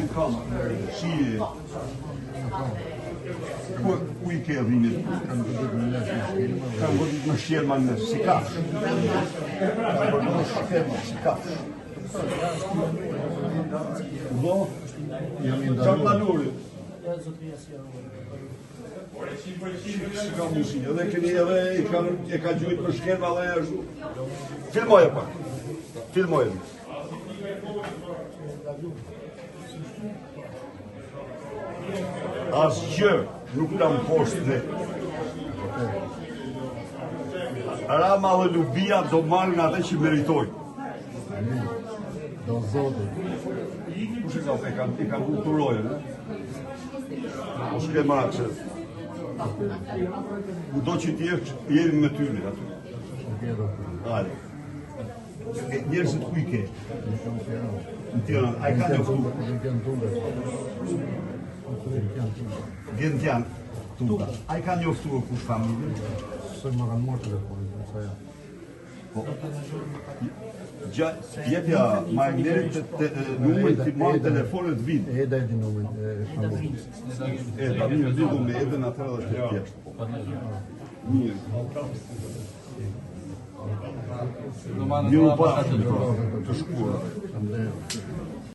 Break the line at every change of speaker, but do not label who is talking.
që kam, si e... Ku, ku i ke dhimbjet?
Kanë godit në mes me shkelma.
Kanë godit me shkelma në mes, si kafsh. Kanë godit me shkelma, si kafsh. Do,
Jam i
Qatë
ndaluar.
ndaluri. Si ka mundësi, edhe keni edhe i kanë e ka gjujt për shkelma dhe ashtu. Filmoje pak. Filmoje. Asgjë nuk na mposht ne. Rama dhe Lubia do marrin atë që meritojnë.
Do zoti.
Kush e ka e ka e ka vënë turojën, e? Po s'ke marrë që. Kudo që ti jesh, jemi me ty ne aty. Hajde. E, njerëzit ku i ke?
Në Tiranë.
Në Tiranë, ai ka njoftu.
Gentian Tuga. Gentian Tuga.
Gentian Tuga. Ai ka njoftuar kush familjen?
Se më kanë marrë telefonin, sa ja.
Po. Gja, jepja Marginerit të, të, të, numrin të marrë telefonit vinë.
Eda e di numrin e familjes.
E, ta mirë, lidhu me Edën atëherë dhe është e thjeshtë. Po. Mirë. Mirë u pafshim, të shkuar.
Faleminderit.